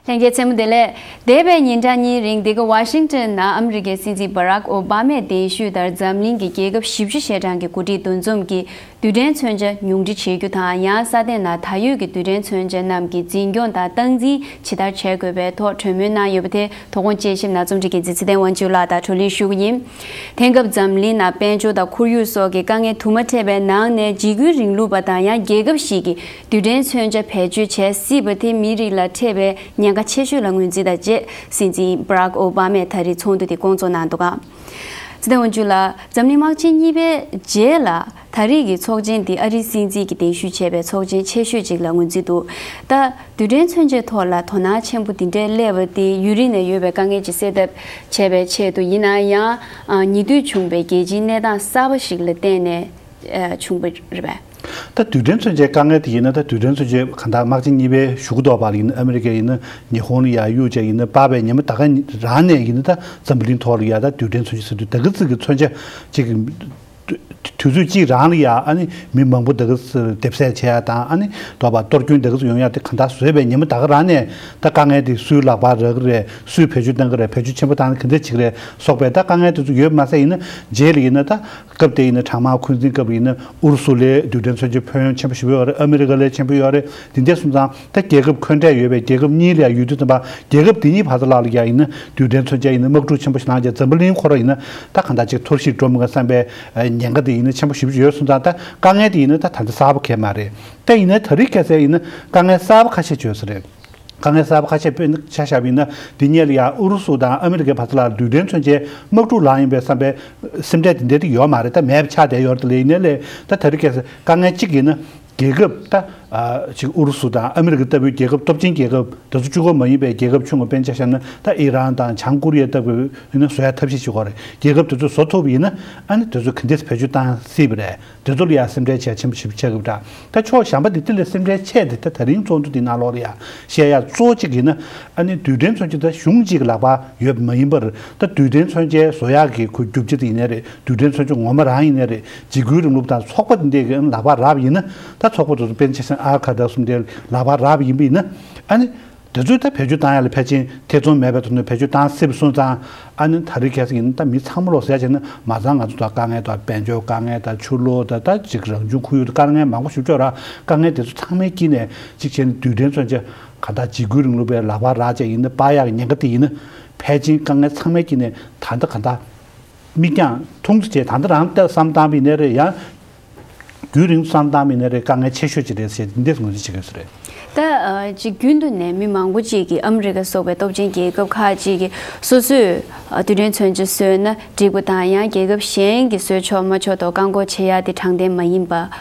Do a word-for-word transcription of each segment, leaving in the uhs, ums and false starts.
ལྷན་རྒྱས་མཚན་མོ་བདེ་ལེགས། འདས་པའི་ཉིན་གྲངས་གཉིས་རིང་འདི་ག་ཝ་ཤིང་ཊོན་ནང་ཨ་མི་རི་ཀའི་སྲིད་འཛིན་བྷ་རག་ཨོ་བྷ་མས་གདན་ཞུས་ལྟར་འཛམ་གླིང་གི་རྒྱལ་ཁབ་བཞི་བཅུ་ཞེ་གྲངས་ཀྱི་འགོ་ཁྲིད་འདུ་འཛོམས་ཀྱིས་རྡུལ་ཕྲན་མཚོན་ཆ་ཉུང་འཕྲི་བྱེད་རྒྱུ་དང་། ཡང་ས་སྟེང་ན་ད་ཡོད་ཀྱི་རྡུལ་ཕྲན་མཚོན་ཆ་རྣམས་ཀྱི་འཛིན་སྐྱོང་དང་སྟངས་འཛིན་ཇི་ལྟར་བྱེད་དགོས་པའི་ཐོག་གྲོས་མོལ་གནང་ཡོད་པ་དེ། དོ་དགོང་དཔྱད་ཞིབ་ནང་རྩོམ་སྒྲིག་འགན་འཛིན་ཚེ་བརྟན་དབང་ཕྱུག་ལགས་དང་བགྲོ་གླེང་ཞུ་གི་ཡིན། དེང་སྐབས་འཛམ་གླིང་ནང་དཔལ་འབྱོར་དང་ཁོར་ཡུག་སོགས་ཀྱི་དཀའ་ངལ་དུ་མ་འཕྲད་པའི་ནང་ནས། འཇིགས་སྐུལ་རིང་ལུགས་པ་དང་ཡང་རྒྱལ་ཁབ་ཞིག་གིས་རྡུལ་ཕྲན་མཚོན་ཆ་བེད་སྤྱོད་བྱེད་སྲིད་པ་དེ་མིའི་རིགས་ལ་འཕྲད་པའི་ཉེན་ཁ་ཆེ་ཤོས་ལ་ངོས་འཛིན་དང་བཅས། སྲིད་འཛིན་བྷ་རག་ཨོ་བྷ་མས་ད་རེས་ཚོགས་འདུ་དེ་བསྐོང་ཚོགས་གནང་འདུག་ག། ཚེ་བརྟན་དབང་ཕྱུག་ལགས། འཛམ་གླིང་དམག་ཆེན་གཉིས་པའི་རྗེས་ལ་ད་རེས་ཀྱི་ཚོགས་ཆེན་འདི་ཨ་རིའི་སྲིད་འཛིན་གྱིས་གདན་ཞུ་བྱས་པའི་ཚོགས་ཆེན་ཆེ་ཤོས་ཅིག་ལ་ངོས་འཛིན་འདུག། ད་རྡུལ་ཕྲན་མཚོན་ཆའི་ཐོག་ལ་དོ་སྣང་ཆེན་པོ་འདི་འདྲའི་སླེབས་པ་དེ་ཡུན་རིང་ནས་ཡོད་པའི་དཀའ་ངལ་ཅིག་སེལ་ཐབས་བྱས་པའི་ཆེད་དུ་ཡིན་ན་ཡང་། ཉེ་དུས་བྱུང་བའི་རྒྱལ་སྤྱིའི་གནས་སྟངས་གསར་པ་ཞིག་ལ་བརྟེན་ནས་བྱུང་བ་རེད་པས། ད་རྡུལ་ཕྲན་མཚོན་ཆའི་དཀའ་ངལ་དེ་ཡིན་ན། ད་རྡུལ་ཕྲན་མཚོན་ཆའི་གང་ལྟར་དམག་ཆེན་གཉིས་པའི་གཞུག་གུ་ཐོག་པ་ལ་ཡིན་ན། ཨ་མི་རི་ཀ་ཡིན་ན་ཉི་ཧོང་ལ་ཡར་གཡུག་བྱས་ཡིན་ན། སྤར་བའི་ཉི་མ་ད་ག་རང་ནས་ཡིན་ན། ད་འཛམ་བུ་གླིང་ཐོག་ལ་ཡ་ད་རྡུལ་ཕྲན་མཚོན་ཆ་ཟེར་དུས་ད་ག་ཙིག་གི་མཚོན་ཆ་ཅིག་དུས་ཚོད་གཅིག་རང་ལ་ཡ་ཨ་ནི་མི་མང་པོ་ད་ག་ཙིག་སྡེབ་ཟས་བྱེད་ཡ་དང་། ཨ་ནི་དོགས་པ་གཏོར་སྐྱོན་ད་ག་ཙིག་ཡོང་ཡ་དེ་གང་ལྟར་བཟོས་པའི་ཉི་མ་ད་ག་རང་ནས་ད་དཀའ་ངལ་དེ་སུའི་ལག་པར་རག་གི་རེད། སུས་བེད་སྤྱོད་གཏང་གི་རེད། བེད་སྤྱོད་ཆེན་པོ་བཏང་ན་ག་འདྲ་བྱེད་ཀྱི་རེད་སོགས་པའི་ད་དཀའ་ངལ་དེ་ཚོ་ཡོད་མ་ཟད་ཡིན་ན། རྗེས་ལ་ཡིན་ན་ད་སྐབས་དེ་ཡིན་ན་གྲང་དམག་འཁོན་འཛིན་སྐབས་ཡིན་ན་ཨུ་རུ་སུ་ལས་རྡུལ་ཕྲན་མཚོན་ཆའི་ཕན་ཡོན་ཆེན་པོ་ཞེ་པོ་ཡོད་རེད། ཨ་མི་རི་ཀ་ལས་ཆེན་པོ་ཡོད་རེད། དེ་འདྲ་སོང་ཙང་ད་རྒྱལ་ཁབ་འཁོན་འབྲེལ་ཡོད་པའི་རྒྱལ་ཁབ་གཉིས་ལ་ཡ་ཡོད་དུས་ཙམ་པ། རྒྱལ་ཁབ་དེ་གཉིས་བར་དུ་ལ་ལ་ཡ་ཡིན་ན་རྡུལ་ཕྲན་མཚོན་ཆ་ཡིན་ན་དམག་འཁྲུག་ཆེན་པོ་ཞིག་ལངས་རྗེས་འཛམ་བུ་གླིང་ཁོ་ར་ཡིན་ན་ད་གང་ལྟར་ཅིག་འཐོར་ཞིག་འགྲོ་མི་དགོས་བསམ་པའི་ཉེན་ཁ་དེ་ཡིན་ན་ཆེན་པོ་ཞེ་པོ་ཅིག་ཡོད་སོང་ཙང་། ད་དཀའ་ངལ་དེ་ཡིན་ན་ད་ད་ལྟ་གསར་པ་གང་ཡང་མ་རེད། ད་ཡིན་ན་ད་རེས་ཁ་སང་ཡིན་ན་དཀའ་ངལ་གསར་པ་ཁ་ཤས་ཅིག་ཡོད་ས་རེད། དཀའ་ངལ་གསར་པ་ཁ་ཤས། དཔེར་ན་ཆ་བཞག་པ་ཡིན་ན། འདི་སྔོན་ལ་ཡ་ཨུ་རུ་སུ་དང་ཨ་མི་རི་ཀའི་བར་དུ་ལ་རྡུལ་ཕྲན་མཚོན་ཆའི་དམག་འཁྲུག་ལངས་ཡིན་པའི་བསམ་པའི་སེམས་ཁྲལ་དེ་འདྲ་དེ་ཡོད་མ་རེད། ད་མེད་པ་ཆགས་བསྡད་ཡོད་རེད། དེ་ལས་ཡིན་ནའི་ལས་ད་ད་རེས་ཁ་སང་དཀའ་ངལ་གཅིག་ཡིན་ན། རྒྱལ་ཁབ་ད་ཨ་ཅིག་ཨུ་རུ་སུ་དང་ཨ་མི་རི་ཀ་ལྟ་བུའི་རྒྱལ་ཁབ་སྟོབས་ཆེན་རྒྱལ་ཁབ་དེ་ཚོ་གཅིག་པོ་མ་ཡིན་པའི་རྒྱལ་ཁབ་ཆུང་ངུ། དཔེར་ན་ཆ་བཞག་ན་ད་ཨི་རན་དང་བྱང་ཀོ་རི་ཡ་ལྟ་བུ་ཡིན་ན་བཟོ་ཡ་ཐབས་ཤེས་བྱེད་དགོས་རེད། རྒྱལ་ཁབ་དེ་ཚོས་བཟོ་ཐུབ་པ་ཡིན་ན། ཨ་ནི་དེ་ཚོས་ག་འདྲས་བེད་སྤྱོད་བཏང་སྲིད་པ་རེད། དེ་ཚོ་ལ་ཡང་སེམས་ཁྲལ་བྱས་ཆེན་པོ་ཞིག་བྱེད་དགོས་པ་འདྲ། ད་ཕྱོགས་གཞན་པ་དེ་དེ་ལས་སེམས་ཁྲལ་ཆེ་དེ། ད་ད་རིང་ཚོགས་འདུ་དེ་ནང་ལོགས་ལ་ཡང་བཤད་ཡ་གཙོ་བོ་གཅིག་ཡིན་ན། ཨ་ནི་རྡུལ་ཕྲན་མཚོན་ཆ་ད་གཞུང་གཅིག་གི་ལག་པར་ཡོད་པ་མ་ཡིན་པར། ད་རྡུལ་ཕྲན་མཚོན་ཆའི་བཟོ་ཡག་གི་ཁོའི་རྒྱུ་ཆ་དེ་ཡིན་ནའི་རེད། རྡུལ་ཕྲན་མཚོན་ཆ་ངོ་མ་རང་ཡིན་ནའི་རེད། འཇིགས་སྐུལ་རིང་ལུགས་དང་ཚོགས་པ་དེ་འདྲས་ཀྱི་ལག་པར་རག་པ་ཡིན་ན། ད་ཚོགས་པ་དེ་ཚོ་དཔེར་ན་ཆ་བཞག་ན་ཨལ་ཁ་ད་གསུམ་དེ་ལག་པར་རག་པ་ཡིན་པ་ཡིན་ན། ཨ་ནི། དེ་ཚོས་ད་བེད་སྤྱོད་བཏང་ཡ་ལ་ཕལ་ཆེར་ཐེ་ཚོམ་མེད་པའི་ཐོག་ནས་བེད་སྤྱོད་བཏང་སྲིད་པ་སོང་ཙང་། ཨ་ནི་ད་རེས་ཁ་སང་ཡིན་ན་ད་མི་ཚང་མ་ལོག་ཟེར་ཡ་བྱས་ན། མ་རྩ་ང་ཚོ་ད་དཀའ་ངལ་དང་། དཔལ་འབྱོར་དཀའ་ངལ་དང་། ཆུ་ལོག་དང་། ད་ཅིག་རང་བྱུང་ཁོར་ཡུག་དང་དཀའ་ངལ་མང་པོ་ཞིག་ཡོད་ར། དཀའ་ངལ་དེ་ཚོ་ཚང་མའི་དཀྱིལ་ནས་གཅིག་བྱས་ན་རྡུལ་ཕྲན་མཚོན་ཆ་གང་ལྟར་འཇིགས་སྐུལ་རིང་ལུགས་པའི་ལག་པར་རག་བྱས་ཡིན་ན། སྤར་ཡག་གི་ཉེན་ཁ་དེ་ཡིན་ན། ཕལ་ཆེར་དཀའ་ངལ་ཚང་མའི་དཀྱིལ་ནས་ད་ལྟ་གང་ལྟར་མིག་རྒྱང་ཐུང་ཙམ་བྱས། ད་ལྟ་རང་ལྟ་བསམ་བཏང་བ་ཡིན་ནའི་རེད། ཡང་རྒྱུན་རིང་བསམ་བཏང་བ་ཡིན་ནའི་རེད། དཀའ་ངལ་ཆེ་ཤོས་ཅིག་རེད་ཟེར་འདི་འདྲས་ངོས་འཛིན་བྱེད་དགོས་ས་རེད། ད་ཨ་ཅིག་རྒྱུན་དུ་ནས་མི་མང་པོ་ཅིག་གིས་ཨ་མི་རི་ཀ་སོགས་པའི་སྟོབས་ཆེན་རྒྱལ་ཁབ་ཁག་ཅིག་གིས་སོ་སོས་ཨ་རྡུལ་ཕྲན་མཚོན་ཆ་བཟོས་ན་འགྲིག་པ་དང་། ཡང་རྒྱལ་ཁབ་གཞན་གྱིས་བཟོས་ཆོག་མ་ཆོག་ཐོག་བཀག་འགོག་བྱེད་ཡ་དེ་དྲང་བདེན་མ་ཡིན་པ་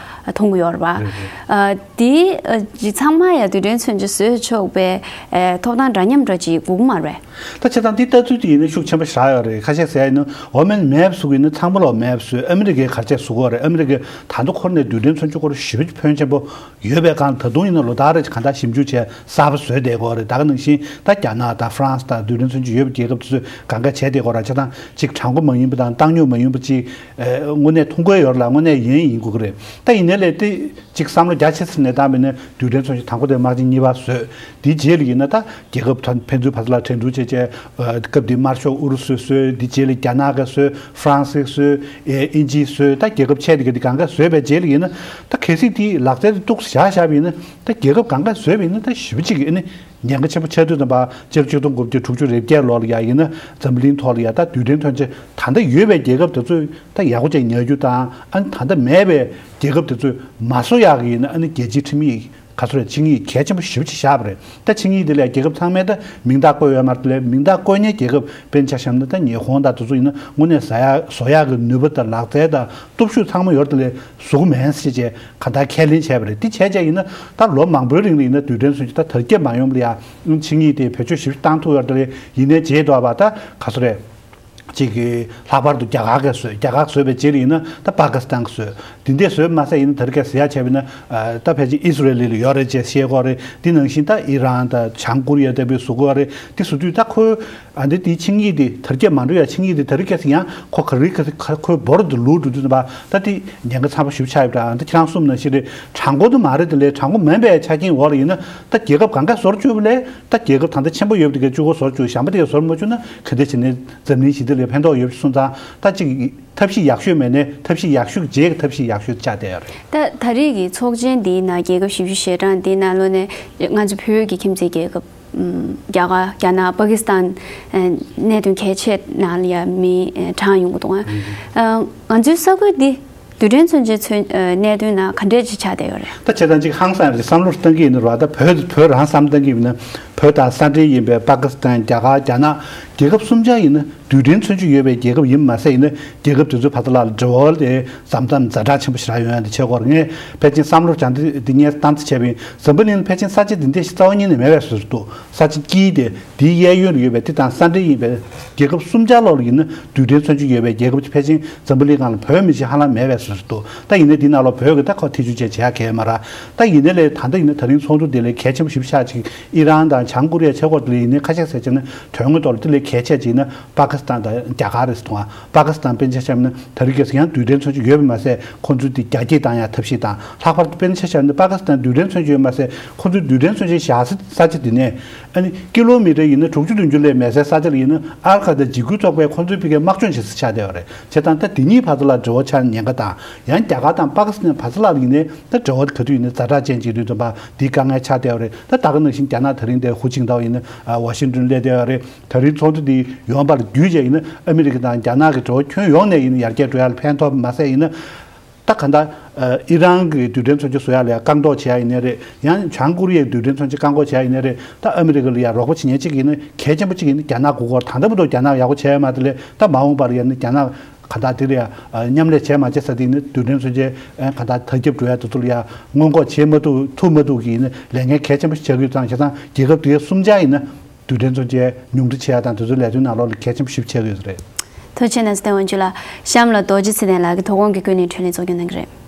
མཐོང་གི་ཡོད་རེད་པ། ཨ་དེ་ཨ་ཅིག་ཚང་མ་ཡ་རྡུལ་ཕྲན་མཚོན་ཆ་བཟོས་ཆོག་པའི་ཨ་ཐོབ་ཐང་འདྲ་མཉམ་འདྲ་ཅིག་དགོས་ཀྱི་མ་རེད། ད་བྱས་ཙང་འདི་ལྟ་ཚུལ་དེ་ཡིན་ན་ཤུགས་ཆེན་པོ་ཞིག་རག་ཡོད་རེད། ཁ་ཤས་ཟེར་ཡ་ཡིན་ན། འོ་མ་མེབ་བཟོ་གི་ཡིན་ན་ཚང་མ་ལོག་མེབ་བཟོས། ཨ་མི་རི་ཀས་ག་རེ་བྱས་བཟོ་གི་ཡོད་རེད། ཨ་མི་རི་ཀས་ད་ལྟ་འཁོར་ནས་རྡུལ་ཕྲན་མཚོན་ཆ་སྐོར་ཞེ་པོ་ཕོན་ཆེན་པོ་ཡོད་པའི་སྒང་། ད་དུང་ཡིན་ན་ལོ་ལྟར་རེ་གང་ལྟར་ཞིབ་འཇུག་བྱས་གསར་པ་བཟོས་བསྡད་ཀྱི་ཡོད་རེད། ད་ག་ནང་བཞིན་ད་རྒྱ་ནག་དང་ཧྥ་རན་སི་དང་རྡུལ་ཕྲན་མཚོན་ཆ་ཡོད་པའི་རྒྱལ་ཁབ་དེ་ཚོས་གང་ག་བྱས་བསྡད་ཀྱི་ཡོད་རེད། བྱས་ཙང་ཅིག་དྲང་པོ་མ་ཡིན་པ་དང་བཏང་སྙོམས་མ་ཡིན་པ་ཅིག་ཨེ་དངོས་གནས་མཐོང་གི་ཡོད་རེད་ལ། དངོས་གནས་ཡིན་ཡིན་དགོས་ཀྱི་རེད། ད་ཡིན་ནའི་ལས་དེ། གཅིག་བསམ་བློ་རྒྱ་ཆེ་ས་ནས་བཏང་བ་ཡིན་ན། རྡུལ་ཕྲན་མཚོན་ཆ་དང་པོ་དེ་དམག་ཆེན་གཉིས་པ་བཟོས། དེའི་རྗེས་ལ་ཡིན་ན་ད་རྒྱལ་ཁབ་ད་ཕན་ཚུན་བར་དུ་ལ་འགྲན་བསྡུར་བྱས་བྱས། ཨ་སྐབས་དེའི་དམར་ཤོག་ཨུ་རུ་སུས་བཟོས། དེའི་རྗེས་ལ་རྒྱ་ནག་གིས་བཟོས། ཧྥ་རན་སིས་བཟོས། ཨེ་དབྱིན་ཇིས་བཟོས། ད་རྒྱལ་ཁབ་ཆེ་དེ་ག་དེ་གང་གས་བཟོས་པའི་རྗེས་ལ་ཡིན་ན། ད་གལ་སྲིད་དེའི་ལག་རྩལ་དེ་གཏུགས་བཞག་བཞག་པ་ཡིན་ན། ད་རྒྱལ་ཁབ་གང་གས་བཟོས་པ་ཡིན་ན། ད་ཞེ་པོ་ཅིག་གི་ཨ་ནི་ཉེན་ཁ་ཆེན་པོ་ཆགས་དུས་ཙམ་པ། ཕྱི་ལོ་ཆིག་སྟོང་དགུ་བརྒྱ་དྲུག་ཅུ་རེ་བརྒྱད་ལོ་ལ་ཡ་ཡིན་ན། འཛམ་བུ་གླིང་ཐོག་ལ་ཡ་ད་རྡུལ་ཕྲན་མཚོན་ཆ་ད་ལྟ་ཡོད་པའི་རྒྱལ་ཁབ་དེ་ཚོས་ད་ཡག་པོ་བྱས་ཉར་རྒྱུ་དང་། ཨ་ནི་ད་ལྟ་མེད་པའི་རྒྱལ་ཁབ་དེ་ཚོས་མ་བཟོ་ཡག་གི་ཡིན་ན། ཨ་ནི་རྒྱལ་སྤྱིའི་ཁྲིམས་ཡིག་ག་ཚོད་རེད། ཆིངས་ཡིག་གལ་ཆེན་པོ་ཞེ་པོ་ཅིག་བཞག་པ་རེད། ད་ཆིངས་ཡིག་དེ་ལ་རྒྱལ་ཁབ་ཚང་མས་ད་མིང་རྟགས་བཀོད་ཡོད་མ་རེད། དེ་ལས་མིང་རྟགས་བཀོད་མཁན་རྒྱལ་ཁབ་དཔེར་ན་ཆ་བཞག་ན། ད་ཉི་ཧོང་དང་དེ་ཚོ་ཡིན་ན་དངོས་གནས་བཟོ་ཡག་བཟོ་ཡག་གི་ནུས་པ་དང་ལག་རྩལ་དང་སྟོབས་ཤུགས་ཚང་མ་ཡོད་རེད། དེ་ལས་བཟོ་གི་མིན་ཟེར་བྱས་གང་ལྟར་ཁས་ལེན་བྱས་པ་རེད། དེ་བྱས་བྱས་ཡིན་ན་ད་ལོ་མང་པོའི་རིང་ལ་ཡིན་ན་རྡུལ་ཕྲན་མཚོན་ཆ་ད་དར་ཁྱབ་མ་ཡོང་བ་ལ་ཡ་ཆིངས་ཡིག་དེ་བེད་སྤྱོད་ཞིབ་བཏང་ཐུབ་ཡོད་རེད། དེ་ལས་ཡིན་ནའི་རྗེས་ཐོག་པ་ད་ག་ཚོད་རེད། ཅིག་གི་ལྷག་པར་དུ་རྒྱ་གར་གྱིས་བཟོས། རྒྱ་གར་བཟོས་པའི་རྗེས་ལ་ཡིན་ན་ད་པ་ཀི་སི་ཐན་གྱིས་བཟོས། དེ་འདྲས་བཟོས་མ་ཟད་ཡིན་ན་ད་རེས་ཀ་ཟེར་ཡ་བྱས་པ་ཡིན་ན། ཨ་ད་ཕལ་ཆེར་ཨི་སི་རེལ་ལ་ཡོད་རེད་ཅེས་བཤད་ཀྱི་ཡོད་རེད། དེ་ནང་བཞིན་ད་ཨི་རན་དང་བྱང་ཀོ་རི་ཡ་ལྟ་བུའི་བཟོ་གི་ཡོད་རེད། དེ་བཟོ་དུས་ད་ཁོའི་ ཨ་འདི་དེའི་ཆིངས་ཡིག་དེ་དར་རྒྱས་མ་འགྲོ་ཡ་ཆིངས་ཡིག་དེ་དེ་རིང་ཁ་སང་ཡང་ཁོ་ག་རེ་ག་རེ་ཁོའི་འབོར་དུ་ལུག་འགྲོ་དུས་ཙམ་པ་ད་དེ་ཉེན་ཁ་ཚ་པོ་ཞིག་ཆགས་ཡོད་པ་འདི་ཁྱེད་རང་གསུངས་ནང་བཞིན་རེད། དྲང་པོ་དུ་མ་རེད། དེ་ལས་དྲང་པོ་མིན་པའི་ཆ་རྐྱེན་འོག་ལ་ཡིན་ན་ད་རྒྱལ་ཁབ་གང་ག་ཟོར་བཅུག་པ་ལས་ད་རྒྱལ་ཁབ་ད་ལྟ་ཆེན་པོ་ཡོད་པ་དེ་ག་བཅུ་གོ་ཟོར་བཅུག་གཞན་པ་དེ་ག་ཟོར་མ་བཅུག་ན་ག་འདྲ་བྱས་ནས་འཛམ་གླིང་ཞི་བདེ་ལ་ཕན་ཐོགས་ཡོད་པ་གསུངས་ཙང་ད་ཅིག་ཐབས་ཤེས་ཡག་ཤོས་མེད་ནས་ཐབས་ཤེས་ཡག་ཤོས་རྗེས་ཀྱི་ཐབས་ཤེས་ཡག་ཤོས་ཆགས་བསྡད་ཡོད་རེད། ད་ད་རེས་ཀྱི་ཚོགས་ཆེན་འདིའི་ནང་རྒྱལ་ཁབ་བཞི་བཅུ་ཞེ་གྲངས་འདིའི་ནང་ལོགས་ནས་ང་ཚོ་བོད་ཀྱི་ཁྱིམ་མཚེས་རྒྱལ་ཁབ་ཨམ། རྒྱ་གར། རྒྱ་ནག་པ་ཀི་སི་ཐན་ཨ། གནད་དོན་གལ་ཆེ་ནང་ལ་ཡང་མི་ཨ། གྲངས་ཡོང་གི་འདུག་ཨ། ང་ཚོའི་ས་ཁུལ་འདི་རྡུལ་ཕྲན་མཚོན་ཆའི་མཚོན་ཨ། གནད་དོན་ནང་ག་འདྲས་ཅིག་ཆགས་བསྡད་ཡོད་རེད། ད་བྱས་ཙང་ཅིག་ཧང་སང་རེད། བསམ་བློ་བཏང་གི་ཡིན་ན་རོ། ད་བོད་བོད་རང་བསམ་བཏང་གི་ཡིན་ན་བོད་དང་ས་འབྲེལ་ཡིན་པའི་པ་ཀི་སི་ཐན། རྒྱ་གར། རྒྱ་ནག་རྒྱལ་ཁབ་གསུམ་ཆ་ཡིན་ན་རྡུལ་ཕྲན་མཚོན་ཆ་ཡོད་པའི་རྒྱལ་ཁབ་ཡིན་མ་ཟད་ཡིན་ན་རྒྱལ་ཁབ་དེ་ཚོའི་བར་དུ་ལ་འབྲེལ་བ་དེ་ཟམ་ཟམ་ཛ་དྲག་ཆེན་པོ་ཞིག་རག་ཡོང་ཡ་དེ་བྱེད་སྐོར་ངས་ཕལ་ཆེར་བསམ་བློ་བྱང་དེ་དེ་ངས་བཏང་ཚེ་བྱས་པ་ཡིན། འཛམ་བུ་གླིང་ཕལ་ཆེར་ས་ཆ་དེ་འདྲ་ཞིག་རྩ་བ་ཉིད་ནས་མེད་པའི་བཟོ་འདུག་ས་ཆ་དཀྱིལ་དེ་དེའི་གཡས་གཡོན་ལ་ཡོད་པའི་དེ་དང་ས་འབྲེལ་ཡིན་པའི་རྒྱལ་ཁབ་གསུམ་ཆ་ལོག་ལ་ཡིན་ན་རྡུལ་ཕྲན་མཚོན་ཆ་ཡོད་པའི་རྒྱལ་ཁབ་ཅིག་ཕལ་ཆེར་འཛམ་བུ་གླིང་སྒང་ལ་བོད་མི་ཞིག་ཧ་ལམ་མེད་པའི་བཟོ་འདུག་ད་ཡིན་ནའི་འདི་ནང་ལ་བོད་ཀྱི་ད་ཁོ་ཐེ་བྱུས་བྱས་བྱེད་ཡ་གལ་མ་ར། ད་ཡིན་ནའི་ལས་ད་ལྟ་ཡིན་ན་དེ་རིང་ཚོགས་འདུ་དེ་ལས་གལ་ཆེན་པོ་ཞིག་ཆགས་ཅིག་ཨི་རན་དང་བྱང་ཀོ་རི་ཡ་ཆེ་སྐོར་དེ་ལས་ཡིན་ནའི་ཁ་ཤས་ཟེར་བྱས་ན་དོན་དངོས་ཐོག་ལ་དེ་ལས་གལ་ཆེ་ཅིག་ཡིན་ན་པ་ཀི་སི་ཐན་དང་རྒྱ་གར་རེད་ཟེར་འདུག་ཨ། པ་ཀི་སི་ཐན་དཔེར་ན་ཆ་བཞག་ན་ད་རེས་ཁ་སང་ཡང་རྡུལ་ཕྲན་མཚོན་ཆ་ཡོད་པ་མ་ཟད་ཁོང་ཚོས་དེ་རྒྱ་སྐྱེད་བཏང་ཡ་ཐབས་ཤེས་དང་། ལྷག་པར་དུ་དཔེར་ན་ཆ་བཞག་ན་པ་ཀི་སི་ཐན་རྡུལ་ཕྲན་མཚོན་ཆ་ཡོད་པ་མ་ཟད་ཁོང་ཚོས་རྡུལ་ཕྲན་མཚོན་ཆ་བཞག་ས་ས་ཆ་དེ་ནས་ཨ་ནི་ཀི་ལོ་མི་ཊར་ཡིན་ན་དྲུག་ཅུ་བདུན་ཅུ་ལས་མེད་སའི་ས་ཆ་ལ་ཡིན་ན་ཨ་རི་ཁ་དང་འཇིགས་སྐུལ་ཚོགས་པས་ཁོང་ཚོའི་ཕ་གིའི་དམག་སྦྱོང་བྱེད་ས་ཆགས་བསྡད་ཡོད་རེད། བྱས་ཙང་ད་དེ་གཉིས་བར་དུ་ལ་འབྲེལ་བ་ཆགས་ཉེན་ཁ་དང་། ཡང་རྒྱ་གར་དང་པ་ཀི་སི་ཐན་བར་དུ་ལ་ཡིན་ནའི་ད་འབྲེལ་བ་ག་དུས་ཡིན་ནའི་ཛ་དྲག་ཅན་ཅིག་དུས་ཙམ་པ་འདི་དཀའ་ངལ་ཆགས་བསྡད་ཡོད་རེད། ད་ད་ག་ནང་བཞིན་རྒྱ་ནག་དེ་རིང་འདིར་ཧུ་ཅིན་ཐའོ་ཡིན་ན་ཝ་ཤིང་ཏོན་སླེབས་བསྡད་ཡོད་རེད། ད་རིང་ཚོགས་འདུ་འདི་ཡོང་བར་བརྒྱུད་བྱས་ཡིན་ན་ཨ་མི་རི་ཀ་དང་རྒྱ་ནག་གི་འབྲེལ་བ་ཁྱོན་ཡོངས་ནས་ཡིན་ན་ཡར་རྒྱས་འགྲོ་ཡ་ལ་ཕན་ཐོགས་མ་ཟད་ཡིན་ན། ད་ག་འདྲ་ཨི་རན་གྱི་རྡུལ་ཕྲན་མཚོན་ཆ་བཟོ་ཡ་ལ་ཡ་བཀག་འགོག་བྱེད་ཡ་ཡིན་ནའི་རེད། ཡང་བྱང་ཀོ་རི་ཡའི་རྡུལ་ཕྲན་མཚོན་ཆ་བཀག་འགོག་བྱེད་ཡ་ཡིན་ནའི་རེད། ད་ཨ་མི་རི་ཀ་ལ་ཡ་རོགས་པ་བྱེད་མཁན་གཅིག་ཡིན་ན་གལ་ཆེན་པོ་གཅིག་ཡིན་ན་རྒྱ་ནག་དགོས་སྐོར། ད་ལྟ་བར་དུ་རྒྱ་ནག་ཡག་པོ་བྱས་ཡ་མ་རེད་ལས། ད་མ་འོངས་པར་ཡ་ནི་རྒྱ་ནག་ག་འདྲ་དེ་ལ་ཡ་མཉམ་ལས་བྱས་མ་བྱས་ས་དེ་ཡིན་ན་རྡུལ་ཕྲན་མཚོན་ཆའི་ག་འདྲ་དར་ཁྱབ་འགྲོ་ཡ་དེ་ཚོ་ལ་ཡ་སྔོན་འགོག་བྱེད་མ་ཐུབ་ཐུབ་མ་ཐུབ་ཀྱི་ཡིན་ན་ལས་འགན་གལ་ཆེན་པོ་ཞིག་ཆགས་ཀྱི་ཡོད་ཙང་། བྱས་ཙང་རྒྱལ་ཁབ་དེ་གསུམ་ཆ་ཡིན་ན། རྡུལ་ཕྲན་མཚོན་ཆའི་ཉུང་འཕྲི་བྱེད་ཡ་དང་དེ་ཚོའི་ལས་དོན་ནང་ལོགས་ལ་གལ་ཆེན་པོ་ཞིག་ཆགས་ཀྱི་ཡོད་རེད། ཐུགས་རྗེ་ཆེ་གནང་སྟེ་ཝུན་ཅུ་ལགས། གཤམ་ལ་རྡོ་རྗེ་ཚེ་བརྟན་ལགས་ཀྱིས་དོ་དགོང་གི་ཀུན་གླེང་འཕྲིན་ལས་གཙོ་སྐྱོང་གནང་གི་རེད།